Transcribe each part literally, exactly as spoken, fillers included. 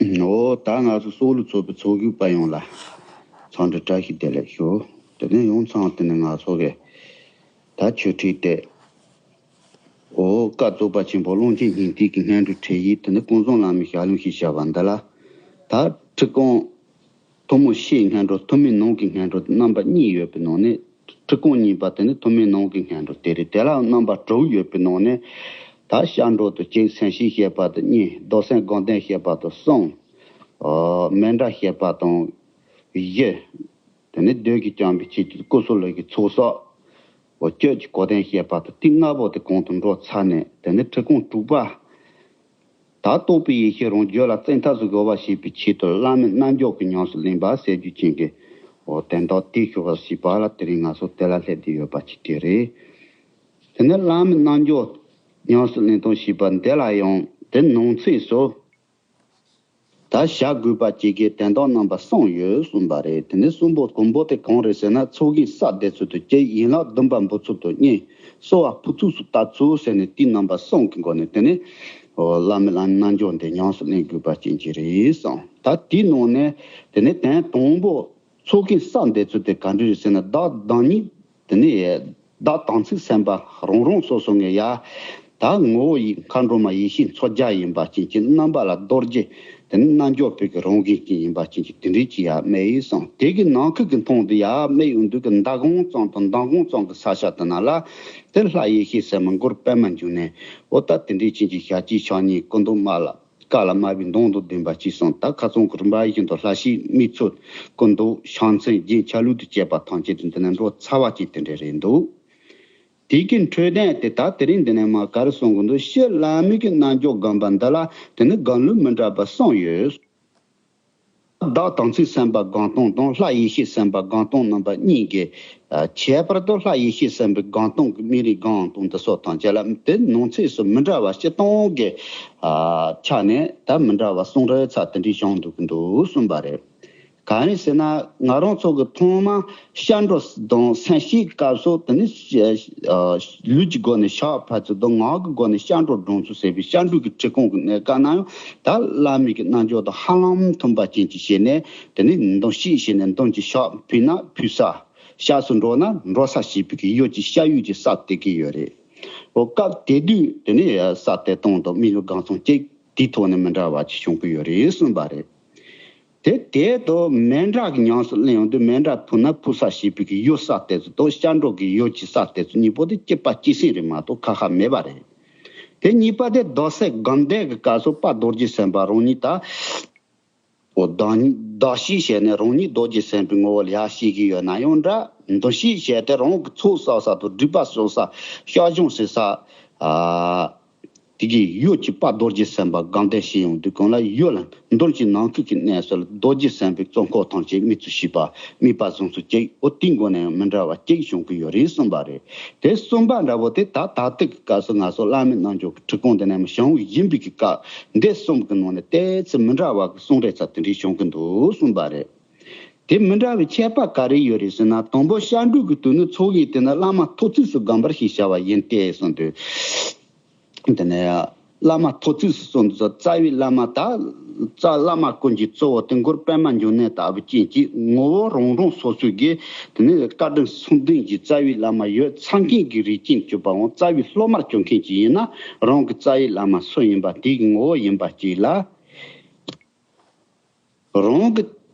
འོ་ད་ང་ཚོ་སོག་ལུ་ཚོགས་པའི་ཚོགས་ཞུགས་པ་ཡོངས་ལ་འཚམས་འདྲི་བཀྲ་ཤིས་བདེ་ལེགས་ཞུ། དེ་ནས་ཡང་ཚང་དེ་ནས་ང་ཚོ་གི་ད་ཆོས་ཁྲིད་དེ། འོ་བཀའ་བརྩམས་པ་ཆེན་པོ་ཀློང་ཆེན་སྙིང་ཐིག་གི་སྔོན་འགྲོའི་ཁྲིད་ཡིག་དེ་ནི་ཀུན་བཟང་བླ་མའི་ཞལ་ལུང་ཞེས་བྱ་བ་འདི་ལ། ད་ཁྲིད་ཀོང་ཐུན་མོང་ཕྱིའི་སྔོན་འགྲོ་ཐུན་མོང་ནང་གི་སྔོན་འགྲོ་རྣམ་པ་གཉིས་ཡོད་པའི་ནང་ནས། ཁྲིད་ཀོང་གཉིས་པ་དེ་ནི་ཐུན་མོང་ནང་གི་སྔོན་འགྲོ་དེ་རེད། དེ་ལ་རྣམ་པ་དྲུག་ཡོད་པའི་ནང་ནས། ད་སྐྱབས་འགྲོ་དང་གཅིག་མཚན་ཤས་བཤད་པ་དང་གཉིས། མདོ་སེམས་དགོངས་དོན་བཤད་པ་དང་གསུམ། འོ་མཎྜལ་བཤད་པ་དང་བཞི། དེ་ནས་བདུད་ཀྱིས་བསྐྱངས་པའི་ཆེད་དུ་ཀུ་སུ་ལུ་གི་ཚོགས་གསོག་འོ་སྤྱོད་ཀྱི་གོ་དོན་བཤད་པ་དང་དེ་ལྔ་པོ་དེ་གོང་དུ་འགྲོ་ཚར་ནས། དེ་ནས་ཁྲིད་ཀོང་དྲུག་པ། ད་རྟོགས་པའི་ཡེ་ཤེས་རང་རྒྱུད་ལ་བཙན་ཐབས་སུ་དགོས་པ་ཞེས་པའི་ཆེད་དུ་བླ་མའི་རྣལ་འབྱོར་གྱི་ཉམས་སུ་ལེན་པ་ཟེར་རྒྱུ་ཅན་གྱི་འོ་དོན་དག་དེ་ཞུ་བར་བྱེད་པ་ལ། དེ་རིང་ང་ཚོ་དེ་ལ་སླེབས་བསྡད་ཡོད་པ་ཅིག་དེ་རེད། དེ་ནས་བླ་མའི་རྣལ་འབྱོར་ཉམས་སུ་ལེན་སྟངས་ཞེས་པ་འདི་ལ་ཡང་དེ་ནང་གསེས་སུ། ད་བྱ་དགོས་པ་བཅས་ཀྱི་དོན་དག་རྣམ་པ་གསུམ་ཡོད་གསུངས་པ་རེད། དེ་ནས་གསུམ་པོ་དང་པོ་དེ་གང་རེད་ཟེར་ན། ཚོགས་ཀྱི་ས་བསྡད་ཚུལ་དང་གཅིག་ཡན་ལག་བདུན་པ་འབུལ་ཚུལ་དང་གཉིས། གསོལ་བ་ཕུར་ཚུགས་སུ་བཏབ་ཚུལ་ཟེར་ནས་དེ་རྣམ་པ་གསུམ་གྱི་སྒོ་ནས། དེ་ནས་འོ་བླ་མའི་ལམ་རྣལ་འབྱོར་འདི་ཉམས་སུ་ལེན་དགོས་པ་ཅན་གྱི་རེད་གསུངས། ད་དེའི་ནང་ནས་དེ་ནས་དོན་དང་པོ་ཚོགས་ཀྱི་ས་བསྡད་ཚུལ་དེ་ག་འདྲ་རེད་ཟེར་ན། བདག་བདག་ཉིད་དེ་ནས་བདག་དམ་ཚིག་སེམས་དཔའ་རང་རང་སོ་སོ་ངས་ཡ། ད་ངོ་བོ་ཡི་མཁའ་འགྲོ་མ་ཡེ་ཤེས་མཚོ་རྒྱལ་ཡིན་པ་ཅན་གྱི་རྣམ་པ་ལ་རྡོ་རྗེ་དེ་ནི་རྣལ་འབྱོར་པའི་གི་རང་བཞིན་ཅན་ཡིན་པ་ཅན་གྱི་དེ་འདྲའི་ཅིག་ཡ་སྨྲས་ཡིན་གསུངས། དེ་གི་ནང་ཁུལ་གྱི་མཐོང་དུ་ཡ་སྨྲས་ཡོང་དུས་ཀྱི་མདང་དགོང་ཙམ་དང་མདང་དགོང་ཙམ་གྱི་ས་ཆ་དེ་ན་ལ། དེ་ལྷ་ཡེ་ཤེས་སེམས་དཔའ་མགུར་པདྨ་འབྱུང་གནས། འོ་ད་དེ་འདྲའི་ཅན་གྱི་ཞལ་གཅིག་ཕྱག་གཉིས་སྐུ་མདོག་དམར་ལ། དཀར་ལ་དམར་བའི་མདོངས་དང་ལྡན་པ་གཅིག་གསུངས། ད་ཁ་སང་གི་རིམ་པ་བཞིན་དུ་ལྷ་བཞིའི་མིག་ཚུལ། སྐུ་མདོག་ཕྱག་མཚན་རྒྱན་ཆ་ལུགས་དང་བཅས་པ་ཐམས་ཅད་དུ་འདི་ནས་འགྲོ་ཚར་བ་ཅིག་དེ་འདྲ་རེད་འདུག། དེ་གི་འཕྲོས་དོན་དེ་ད་དེ་རིང་འདི་ནས་མར་ག་རེ་གསུང་གི་འདུག། ཕྱི་བླ་མའི་གི་རྣལ་འབྱོར་སྒོམ་པ་འདི་ལ་དེ་ནི་སྒོམ་ལུགས་མི་འདྲ་བ་གསུམ་ཡོད། བདག་དམ་ཚིག་སེམས་དཔའ་སྒོམ་སྟངས་དང་ལྷ་ཡེ་ཤེས་སེམས་དཔའ་སྒོམ་སྟངས་རྣམ་པ་གཉིས་ཀྱི། ཨ། ཁྱད་པར་དུ་ལྷ་ཡེ་ཤེས་སེམས་དཔའི་སྒོམ་སྟངས་ཀྱི་སྨིན་ལེགས་སྒོམ་སྟངས་འདི་སོགས་ཐམས་ཅད་ལ་དེ་ནང་གསེས་སུ་མི་འདྲ་བ་སྤྱིར་བཏང་གི། ཨ། ཆ་ནས་ད་མི་འདྲ་བ་གསུང་རབ་ཚ་དེ་འདྲའི་བྱུང་འདུག་གི་འདུག་གསུངས་པ་རེད། གང་ཡིན་ཟེར་ན། ང་རང་ཚོ་གི་ཐོག་མ་སྐྱབས་འགྲོ་དང་མཚན་ཤས་སྐབས་སུ་དེ་ནི། ཨ། ལུས་ཀྱི་སྒོ་ནས་ཞགས་ཕབ་ཚུལ་དང་ངག་གི་སྒོ་ནས་སྐྱབས་འགྲོ་སྒྲུབ་ཚུལ་ཟེར་བའི་སྐྱབས་འགྲོ་གི་ཁྲིད་ཀོང་གི་གནས་སྐབས་ན་ཡང་། ད་བླ་མའི་གི་རྣལ་འབྱོར་དང་ཧ་ལམ་མཐུན་པ་ཅན་གྱི་བྱས་ནས། དེ་ནི་མདུན་བསྐྱེད་བྱས་ནས་མདུན་གྱི་ཞགས་ཕུལ་ན་ཕུལ་ས། ཞགས་སུ་འགྲོ་ན་འགྲོ་ས་ཞེས་པའི་གི་ཡུལ་གྱི་ཤ་ཡུལ་གྱི་ས་དེ་གི་ཡོད་རེད། འོ་སྐབས་དེ་དུས་དེ་ནི་ས་དེ་སྟོང་དུ་མི་ལུས་གང་ཚང་གཅིག་དེའི་ཐོག་ནས་མི་འདྲ་བ་ཅིག་བྱུང་གི་ཡོད་རེད་གསུངས་པ་རེད། དེ་དེ་དུ་མཎྜལ་གྱི་ཉམས་སུ་ལེན་ཡོང་དུས། མཎྜལ་ཕུལ་ན་ཕུལ་ས་ཞེས་པའི་གི་ཡུལ་ས་དེ་ཚོ་དང་སྐྱབས་འགྲོ་གི་ཡུལ་གྱི་ས་དེ་ཚོ་གཉིས་པོ་དེ་གཅིག་པ་གཅིག་སེང་རེད་མ་གཏོགས་ཁ་ཁ་མེད་པ་རེད། དེ་གཉིས་པ་དེ་མདོ་སེམས་སྒོམ་བཟླས་ཀྱི་སྐབས་སུ་དཔལ་རྡོ་རྗེ་སེམས་དཔའ་རང་ཉིད་ད། འོ་བདག་ཉིད་བདག་བསྐྱེད་བྱས་ནས་རང་ཉིད་རྡོ་རྗེ་སེམས་དཔའི་ངོ་བོ་ལ་ཡར་བསྐྱེད་ཀྱི་ཡོད་ན་ཡང་འདྲ། མདུན་བསྐྱེད་བྱས་ཏེ་རང་གི་ཚོགས་བསགས་ས་དང་སྒྲིབ་པ་གསོ་ས། བསྐྱར་སྦྱོང་བྱེད་ས། ཨ། དེ་གི་ཡུལ་གྱི་དཔལ་རྡོ་རྗེ་སེམས་དཔའ་སྒོམ་བཟླས་བྱེད་ཡོང་དུས་སྒང་ལ་ཡུལ་ལ་མདུན་གྱི་ནང་ཁུལ་གྱི་གནས་སུ་ལ་རྡོ་རྗེ་སེམས་དཔའི་གཙོ་འཁོར་ཐམས་ཅད་དམིགས་སུ་བྱས་པ་དམིགས་པ་བཟུང་ཚུལ་གཅིག། འོ་དེའི་སྒོ་ནས་ཡང་མི་འདྲ་བ་གཅིག་བྱུང་གི་ཡོད་རེད་གསུངས་པ་རེད། དེ་གསུམ་པ་འདྲ་བོ་དེ་ད་ད་ལྟའི་གི་སྐབས་སུ་ང་ཚོ་བླ་མའི་རྣལ་འབྱོར་གྱི་ཁྲིད་ཀོང་དེ་ནས་མི་བྱུང་བ་ཡིན་པའི་གི་སྐབས། འདི་གསུམ་གྱི་ནང་ནས་ཏོག་ཙམ་མི་འདྲ་བ་གི་གསུང་རབ་ཚ་དེ་འདྲའི་བྱུང་གི་འདུག་གསུངས་པ་རེད། དེ་མི་འདྲ་བའི་ཁྱད་པར་ག་རེ་ཡོད་རེད་ཟེར་ན། དང་པོ་སྐྱབས་འགྲོ་གི་དུས་ནི་ཚོགས་ཀྱི་དེ་ནི་བླ་མ་ཐོག་བརྩེགས་སུ་སྒོམ་པར་ཞེས་བྱ་བ་ཡིན་ཏེ་གསུངས་དུས། དེ་ནས་བླ་མ་ཐོག་བརྩེགས་སུ་གསུངས་དུས་རྩ་བའི་བླ་མ་ད། རྩ་བླ་མ་ཀུན་གྱི་གཙོ་བོ་དེ་མགུར་པདྨ་འབྱུང་གནས་ལྟ་བུ་ཅན་གྱི་ངོ་བོ་རང་རང་སོ་སོའི་གི་དེ་ནི་བཀའ་དྲིན་གསུམ་ལྡན་གྱི་རྩ་བའི་བླ་མ་ཡོད་ཚད་མཁན་གྱི་རིགས་ཅན་གྱུར་པའམ། རྩ་བའི་སློབ་མར་གྱུར་མཁན་ཅིག་ཡིན་ན། རང་གི་རྩ་བའི་བླ་མ་སུ་ཡིན་པ་དེ་གི་ངོ་བོ་ཡིན་པ་ཅིག་ལ། རང་གི་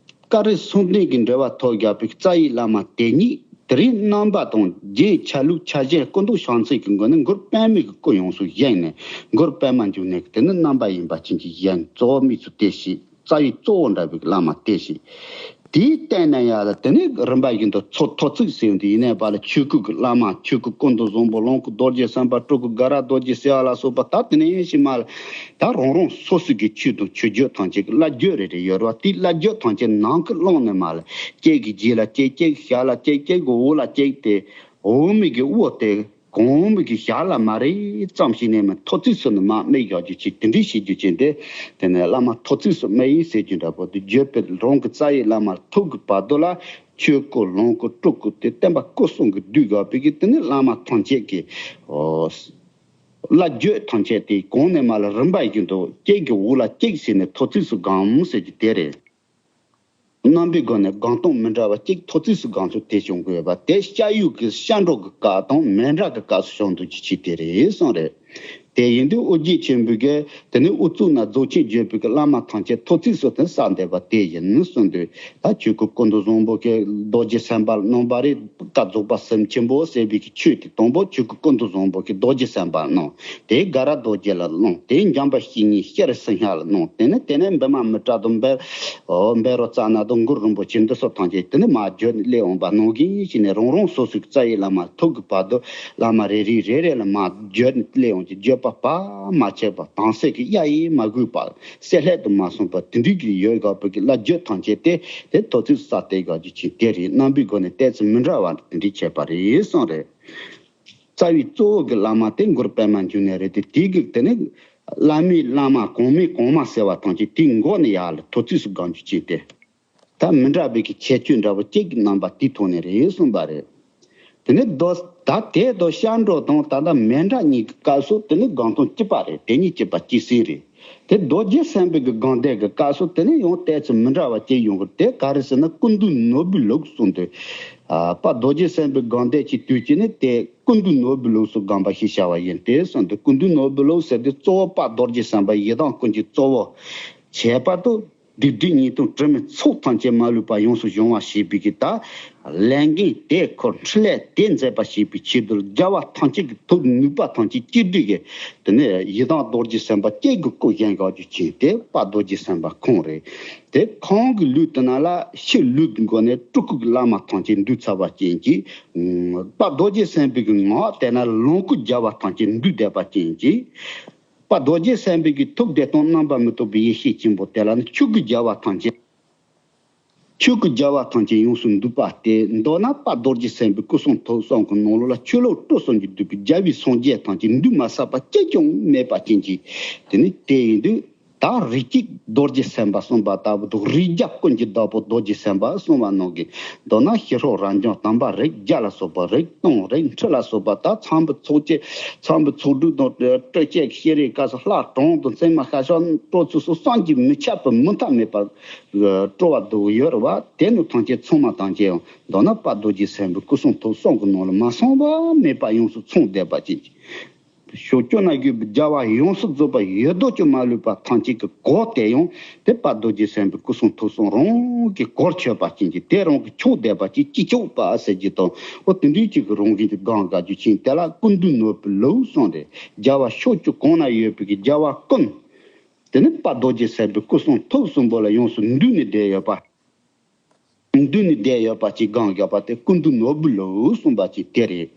བཀའ་དྲིན་གསུམ་ལྡན་གྱི་འབྲེལ་བ་ཐོག་བཞག་པའི་རྩ་བའི་བླ་མ་དེ་ཉིད་དེ་རིང་རྣམ་པ་དང་རྒྱན་ཆ་ལུགས་ཆ་བྱད་སྐུ་མདོག་ཕྱག་མཚན་གྱི་སྒོ་ནས་མགུར་པདྨའི་གི་སྐུ་ཡོངས་སུ་བཞེངས་ནས། མགུར་པདྨ་འབྱུང་གནས་ཀྱི་དེ་ནི་རྣམ་པ་ཡིན་པ་ཅན་གྱི་བཞེངས། གཙོ་བོ་དམིགས་སུ་དེ་བྱས། རྩ་བའི་གཙོ་བོ་འདྲ་བའི་བླ་མ་དེ་བྱས། དེའི་སྟེང་ན་ཡང་དེ་ནི་རིམ་པ་བཞིན་དུ་ཚོགས་ཐོག་བརྩེགས་ཟེར་དུས་ཡིན་ནའི་བར་ལ་ཆོས་སྐུ་གི་བླ་མ། ཆོས་སྐུ་ཀུན་ཏུ་བཟང་པོ། ལོངས་སྐུ་རྡོ་རྗེ་སེམས་དཔའ། སྤྲུལ་སྐུ་དགའ་རབ་རྡོ་རྗེ་ཟེར་བ་ལ་སོགས་པ། ད་དེ་ནས་ཕྱི་མ་ལ་ད་རང་རང་སོ་སོའི་གི་ཆོས་དང་ཆོས་བརྒྱུད་ཐམས་ཅད་ཀྱི་བླ་བརྒྱུད་རེ་རེ་ཡོད་རེད་བ། དེའི་བླ་བརྒྱུད་ཐམས་ཅད་ནང་གི་ཀློང་ནས་མར་ལ་གཅིག་གི་རྗེས་ལ་གཅིག་གཅིག་གི་ཞབས་ལ་གཅིག་གཅིག་གི་འོག་ལ་གཅིག་སྟེ། འོག་མིན་གྱི་དབུ་སྟེ། གོང་མིན་གྱི་ཞབས་ལ་མར་རེ་ཙམ་ཞིག་ནས་མར་ཐོག་བརྩེགས་སུ་ནི་མར་དམིགས་བཞག་རྒྱུ་ཅིག་དེ་འདྲའི་བྱེད་རྒྱུ་ཅན་དེ། དེ་ནས་བླ་མ་ཐོག་བརྩེགས་སུ་དམིགས་ཡིན་ཟེར་རྒྱུ་འདྲ་པོ་དེ། བརྒྱུད་པའི་རང་གི་རྩ་བའི་བླ་མ་ཐུག་གི་བར་དུ་ལ་ཆོས་སྐུ་ལོངས་སྐུ་སྤྲུལ་སྐུ་དེ་བསྟན་པ་སྐུ་གསུམ་གྱིས་བསྡུས་བཞག་པའི་གི་དེ་ནི་བླ་མ་ཐམས་ཅད་ཀྱི། ཨོ། བླ་བརྗོད་ཐམས་ཅད་དེ་གོང་ནས་མར་ལ་རིམ་པ་བཞིན་དུ་གཅིག་གི་འོག་ལ་གཅིག་བྱས་ནས་ཐོག་བརྩེགས་སུ་སྒང་ཟེར་གྱི་དེ་རེད། རྣམ་པའི་སྒོ་ནས་སྒང་སྟེང་མི་འདྲ་བ་གཅིག་ཐོག་བརྩེགས་སུ་སྒང་ཚུལ་དེ་བྱུང་དགོས་པ་དེ་སྐྱ་ཡུལ་གྱི་སྐྱ་འགྲོ་གི་སྐབས་དང་མི་འདྲ་གི་སྐབས་སུ་བྱུང་འདུག་ཅི་ཆེ་དེ་རེད་གསུངས་རེད། དེ་ཡིན་དུས་ཨོ་རྒྱན་ཆེན་པོས་ཀྱི་དེ་ནི་ཨུ་ཚུགས་ན་རྫོགས་ཆེན་བརྗོད་པའི་གི་བླ་མ་ཐམས་ཅད་ཐོག་བརྩེགས་སུ་དེ་བསགས་བསྡད་པ་དེ་ཡིན་གསུངས་དུས། ད་ཆོས་སྐུ་ཀུན་ཏུ་བཟང་པོ་གི་རྡོ་རྗེ་སེམས་དཔའ་གནང་བ་རེད། བཀའ་རྫོགས་པ་སེམས་ཆེན་པོ་ཟེར་བའི་གི་ཆོས་དེ་དང་པོ་ཆོས་སྐུ་ཀུན་ཏུ་བཟང་པོ་གི་རྡོ་རྗེ་སེམས་དཔའ་གནང་། དེ་དགའ་རབ་རྡོ་རྗེ་ལ་གནང་། དེ་འཇམ་དཔལ་བཤེས་གཉེན་ཤྲཱི་སིང་ཧ་ལ་གནང་། དེ་ནས་དེ་ནས་བི་མ་མི་ཏྲ་དང་བཻ་རོ་ཙ་ན་དང་གུ་རུ་རིན་པོ་ཆེ་འདི་ཚོ་ཐམས་ཅད་དེ་ནས་མར་བརྒྱུད་ནས་སླེབས་འོང་བ་ནང་བཞིན་བྱས་ནས་རང་རང་སོ་སོའི་རྩ་བའི་བླ་མ་ཐུག་གི་བར་དུ་བླ་མ་རེ་རེ་རེ་རེ་ལ་མར་བརྒྱུད་ནས་སླེབས་འོང་གི་བརྒྱུད་པ་བར་མ་ཆད་པ་དྭངས་གསལ་གྱི་གཡའ་ཡིས་མ་གོས་པ། བསྲེ་བསླད་དུ་མ་སོང་བར་དེ་འདྲའི་གི་ཡོད་དགོས་པའི་གི་བླ་བརྒྱུད་ཐམས་ཅད་དེ་དེ་ཐོག་བརྩེགས་སུ་བསགས་བསྡད་དགོས་རྒྱུ་ཅན་དེ་རེད། རྣམ་པའི་སྒོ་ནས་ཏོག་ཙམ་མི་འདྲ་བ་དེ་འདྲའི་བྱས་པ་རེད་གསུངས་རེད། རྩ་བའི་གཙོ་བོ་གི་བླ་མ་དེ་མགུར་པདྨ་འབྱུང་གནས་རེད་དེ། དེ་གི་དེ་ནི་བླ་མའི་བླ་མ་གོང་མའི་གོང་མ་ཟེར་བ་ཐམས་ཅད་དེའི་མགོ་ནས་ཡར་ལ་ཐོག་བརྩེགས་སུ་སྒང་རྒྱུ་ཅན་དེ། ད་མི་འདྲ་བའི་གི་ཁྱད་ཆོས་འདྲ་བོ་གཅིག་གི་རྣམ་པ་དེའི་ཐོག་ནས་རེད་གསུངས་པ་རེད། དེ་ནས་རྡོ་ད་དེ་རྡོ་ཤར་འགྲོ་དང་ད་ལྟ་མི་འདྲ་གཉིས་ཀྱི་སྐབས་སུ་དེ་ནི་སྒང་སྟེང་གཅིག་པ་རེད། དེ་གཉིས་གཅིག་པ་གཅིག་སྲིད་རེད། དེ་རྡོ་རྗེ་སེམས་དཔའི་གི་སྒང་སྟེང་གི་སྐབས་སུ་དེ་ནི་ཡང་ཏོག་ཙམ་མི་འདྲ་བ་གཅིག་ཡོང་གི། དེ་ག་རེ་ཟེར་ན་ཀུན་འདུས་ནོར་བུའི་ལུགས་གསུངས་ཏེ། ཨ་པ་རྡོ་རྗེ་སེམས་དཔའི་སྒང་སྟེང་གི་དུས་ཀྱི་ནི་དེ་ཀུན་འདུས་ནོར་བུའི་ལུགས་སུ་སྒོམ་པ་ཞེས་བྱ་བ་ཡིན་ཏེ་གསུངས་ཏེ། ཀུན་འདུས་ནོར་བུའི་ལུགས་ཟེར་དུས་གཙོ་བོ་པ་རྡོ་རྗེ་སེམས་དཔའ་ཡི་དམ་ཀུན་གྱི་གཙོ་བོ། ཁྱད་པར་དུ་སྡིག་སྒྲིབ་ཉེས་ལྟུང་དྲི་མའི་ཚོགས་ཐམས་ཅད་མ་ལུས་པ་ཡོངས་སུ་སྦྱོང་བ་ཞེས་པའི་གི་ད་ལས་འགན་དེ་ཁུར། འཕྲིན་ལས་དེ་མཛད་པ་ཞེས་པའི་ཆེད་དུ་རྒྱལ་བ་ཐམས་ཅད་ཀྱི་ཐུགས་ནུས་པ་ཐམས་ཅད་གཅིག་སྒྲིལ་གྱིས་དེ་ནས་ཡི་དམ་རྡོ་རྗེ་སེམས་དཔའ་གཅིག་གི་སྐུ་བཞེངས་དགོས་རྒྱུ་ཅན་དེ་པ་རྡོ་རྗེ་སེམས་དཔའ་ཁོང་རེད། དེ་ཁོང་གི་ལུས་དེ་ནང་ལ་ཕྱི་ལུས་ཀྱི་སྒོ་ནས་སྤྲུལ་སྐུ་གི་བླ་མ་ཐམས་ཅད་འདུས་ཚར་བ་ཅན་གྱི། པ་རྡོ་རྗེ་སེམས་དཔའི་གི་ངག་དེ་ན་ལོངས་སྐུ་རྒྱལ་བ་ཐམས་ཅད་འདུས་བསྡད་པ་ཅན་གྱི། པ་རྡོ་རྗེ་སེམས་དཔའི་གི་ཐུགས་བདེ་སྟོང་རྣམ་པར་མི་རྟོག་པའི་ཡེ་ཤེས་ཆེན་པོ་དེ་ལ་ནི་ཆོས་སྐུ་རྒྱལ་བ་ཐམས་ཅད། ཆོས་སྐུ་རྒྱལ་བ་ཐམས་ཅད་ཡོངས་སུ་འདུས་པ་སྟེ། མདོར་ན་པ་རྡོ་རྗེ་སེམས་དཔའི་སྐུ་གསུང་ཐུགས་གསུམ་གྱི་ནང་ལོགས་ལ་ཆོས་ལུགས་སྤྲོ་གསུམ་གྱིས་བསྡུས་པའི་རྒྱལ་བའི་སངས་རྒྱས་ཐམས་ཅད་འདུས་མ་བསགས་པ་གཅིག་ཀྱང་མེད་པ་ཅན་གྱི། དེ་ནི་དེ་ཡིན་དུས། ད་རིགས་གཅིག་རྡོ་རྗེ་སེམས་དཔའ་གསུངས་པ་ལྟ་བུ་འདུག་རིགས་བརྒྱ་ཀུན་གྱི་བདག་པོ་རྡོ་རྗེ་སེམས་དཔའ་གསུངས་པ་ནང་གི། མདོར་ན་ཞི་ཁྲོ་རབ་འབྱམས་དམ་པ་རིགས་བརྒྱ་ལ་སོགས་པ་རིགས་སྟོང་རིགས་ཁྲི་ལ་སོགས་པ་ད་ཚངས་པའི་ཚོགས་ཀྱི་ཚངས་པའི་ཚོགས་དྲུག་དང་སྤྲུལ་སྐྱེས་ཤེས་རིག་སྐབས་སུ་ལྷ་གྲངས་དང་མཚན་མ་ཤ་ཤ་སྤྲོ་ཚུལ་སོགས་བསམ་གྱིས་མི་ཁྱབ་པའི་མུ་མཐའ་མེད་པར་སྤྲོ་བ་འདུག་ཡོད་རེད་བ། དེ་ནི་ཐམས་ཅད་ཚང་མ་ཐམས་ཅད་ཡང་མདོར་ན་པ་རྡོ་རྗེ་སེམས་དཔའི་སྐུ་གསུང་ཐུགས་གསུམ་གྱི་ནང་ལ་མ་ཚང་བ་མེད་པ་ཡོངས་སུ་ཚང་བསྡད་པ་ཅན་གྱི། ཕྱོགས་བཅུ་ན་བཞུགས་པའི་རྒྱལ་བ་ཡོངས་སུ་རྫོགས་པ་ཡོད་དོ་ཅོག་མ་ལུས་པ་ཐམས་ཅད་ཀྱི་གོ་དེ་ཡང་དེ་པ་རྡོ་རྗེ་སེམས་དཔའི་སྐུ་གསུང་ཐུགས་གསུམ་རང་གི་གོར་ཆོད་པ་ཅན་གྱི་དེ་རང་གི་ཕྱོགས་བསྡད་པ་ཅིག་སྤྱི་ཕྱོགས་པ་ཟེར་གྱི་དང་། འོ་དེ་འདྲའི་ཅིག་གི་རང་བཞིན་གྱི་སྒང་དགའ་རྒྱུ་ཅན་དེ་ལ་ཀུན་འདུས་ནོར་བུའི་ལུགས་གསུངས་ཏེ། རྒྱལ་བ་ཕྱོགས་བཅུ་གང་ན་ཡོད་པའི་གི་རྒྱལ་བ་ཀུན། དེ་ནི་པ་རྡོ་རྗེ་སེམས་དཔའི་སྐུ་གསུང་ཐུགས་གསུམ་པོ་ལ་ཡོངས་སུ་འདུས་ནས་བསྡད་ཡོད་པ། མདུན་ནས་བསྡད་ཡོད་པ་ཅིག་སྒང་བཞག་པ་དེ་ཀུན་འདུས་ནོར་བུའི་ལུགས་གསུངས་པ་ཅིག་དེ་རེད།